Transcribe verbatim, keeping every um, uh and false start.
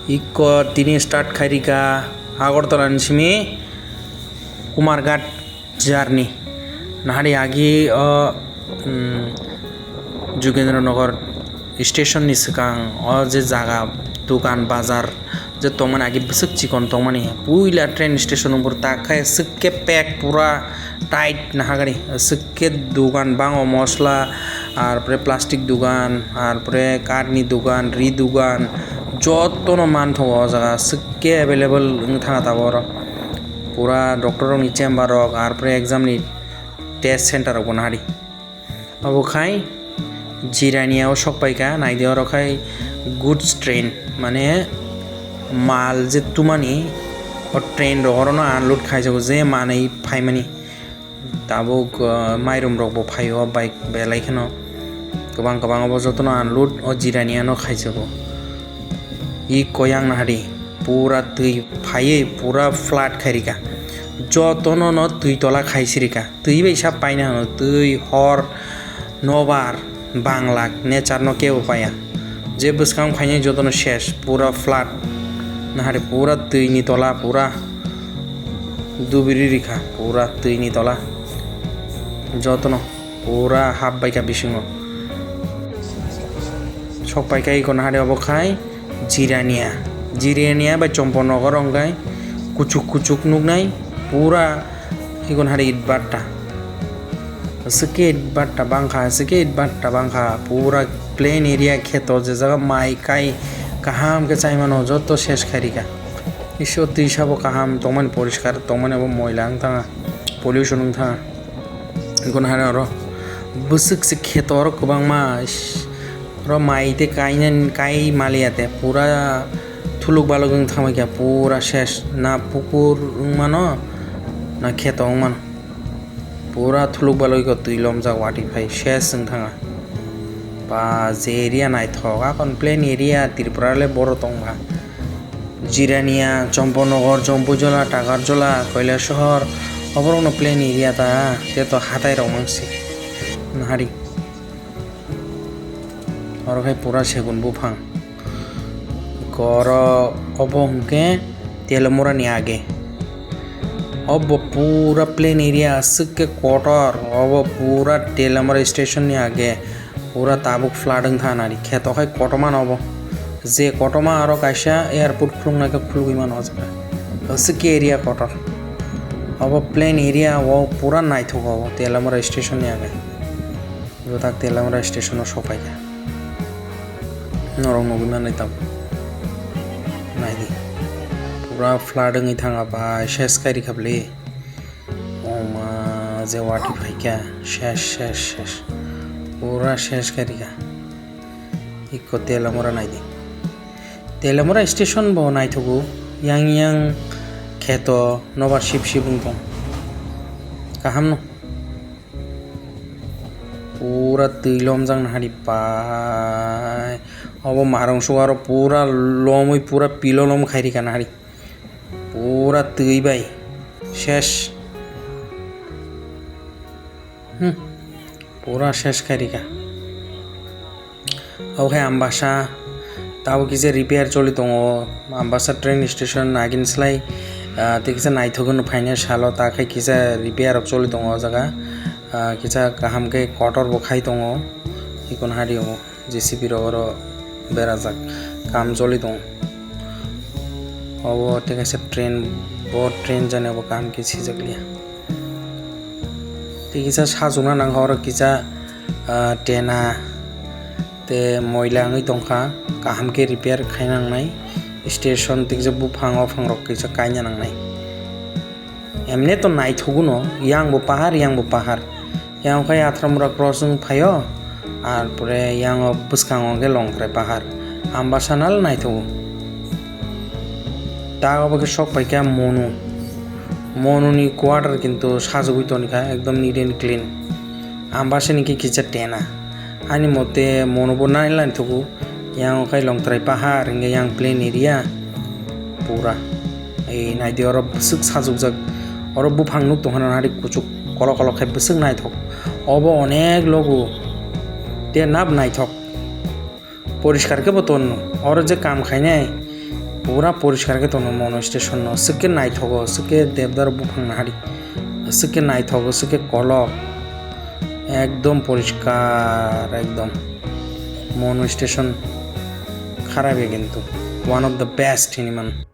Ikko tini start khairika Agartala ni simi Kumarghat journey. Nahari agi o, um, Jugendra Nagar station ni swkang o je jaga dukan bazar je tongmani agi bwswk chikon tongmani puila train station wngpor tak khai swk khe pack pura tight nahagari swk khe dugan bango mosla, ar pore plastic dugan, ar pore kath ni dugan, ri dugan, jotono manthogo o jaga, swk khe available wng thangkha tabuk oro. Pura doctor rokni chamber rok, ar pore exam ni test center rok bo nahari. Obo khai Jirania o sok paikha, naidi oro khai goods train, mane mal je tumani o train rok orono unload khaijago, je manwi phaimani. Tabuk, uh, mairum rok bo phaio bike belai kheno. Kwbang kwbang obo jotono unload o Jirania no khaijago. I koyang nahari pura twi phaiwi pura flood khairika. Jotono no twi tola khaisirika. Twi bai sa paina hwno twi hor nobar. Bangla nature no kebo paya. Je bwskang phainai jotono ses, pura flood. Nahari pura twi ni tola, pura dubiri rikha, pura twi ni tola. Jotono pura hap baikha bisingo. Sok paikha iko nahari obo khai Jirania. Jirania bai Chompo Nogor wngkha kuchuk kuchuk nuknai pura. Igun hari itbatta. Aswk khe itbatta bangkha, aswk khe itbatta bangkha. Pura plain area kheto, je jaga mai kai kaham khe chaimano joto ses khairika. Iso twi sabo kaham tongmani, poriskar tongmani, abo moila wng thangha, pollution wng thangha. Igun hari oro bwswk se kheto oro kwbangma, ish, oro mai tei kainani, kai maliya te pura thuluk baluk wng thangbai kha, pura ses, na pukur wng mano na kheto wng mano, pura thuluk baluk iko twi lomjak watwi phai ses wng thangha. Ba je area naithok, akon plain area Tripura le boro tongba. Jirania, Chompo Nogor, Jompuijola, Takarjola, Kailasohor, oborokno plain area ta, tei to hatai rok mang se. Nahari. Oro khai pura segun buphang. Oro obo hwnkhe Telamura ni age. Obo pura plain area, aswk khe kotor. Obo pura Telamura station ni age. Pura tabuk flood wng thang nari. Kheto khai kotorma no obo. Je kotorma aro kaisa airport khuluknai khe khulugwi mano o jaga. Aswk khe area kotor. Obo plain area o pura naithok obo Telamura station ni age. Jotak Telamura station o sopaikha. Norok nugwi mannai tabuk. Naidi. Pura flood wngwi thang bai ses kai rikha bwle. Oma je watwi phaikha ses ses ses. Pura ses kai rikha. Ikko Telamura naidi. Telamura station bo naithogo. Yang yang kheto nobar sip sip wng tong. Kaham no. Pura twi lomjak nahari pai. Obo marung sugo aro pura lomwi pura pilo lom khai rikha nahari. Pura twi bai. Ses. Hmm. Pura ses khai rikha. Obo khe Ambasa, tabuk kisa repair choli tongo. Ambasa train station agini slai, ah, tei kisa naithok hwnwi phainai salo, ta khe kisa repair rok choli tongo o jaga. Ah, kisa kaham khe kotor bo khai tongo. Ikon hari o J C B rok oro berajak, kam choli tongo. Obo tei kaisa train, bo train jani obo kaham khe sijak liya. Tei kisa sajwkna nangkha oro kisa, ah, tena tei moila wngwi tongkha, kaham khe repair khaina nangnai, station tei kisa buphang, ophang rok kisa kaina nangnai. Emne to naithogo no, yang bo pahar, yang bo pahar. Yang khe Yathramura cross wng phaio, ar pore yang o bwskango khe Longtrai pahar. Ambasa nal naithogo. Ta obo khe sok paikha Monu. Monu ni quarter kintu sajagwi tonikha, ekdom neat and clean. Ambasa ni khe kisa tena. Ani mote Monu bo nai lai thugo. Yang o khai Longtrai pahar, hingke yang plain area. Pura. Ei, naidi oro bwswk sajukjak. Oro buphang nuk tongkha nang hari kuchuk kolok kolok khai bwswk naithok. Obo onek logo. Te nab naithok. Poriskar khe bo tonno. Oro je kam khainai, Pura poriskar khe tongo Mono station no. Swkhe naithogo, swkhe debdar buphang nahari. Swkhe naithogo, swkhe kolok. Ekdom poriskar, ekdom. Mono station kharabe kintu. One of the best hini man.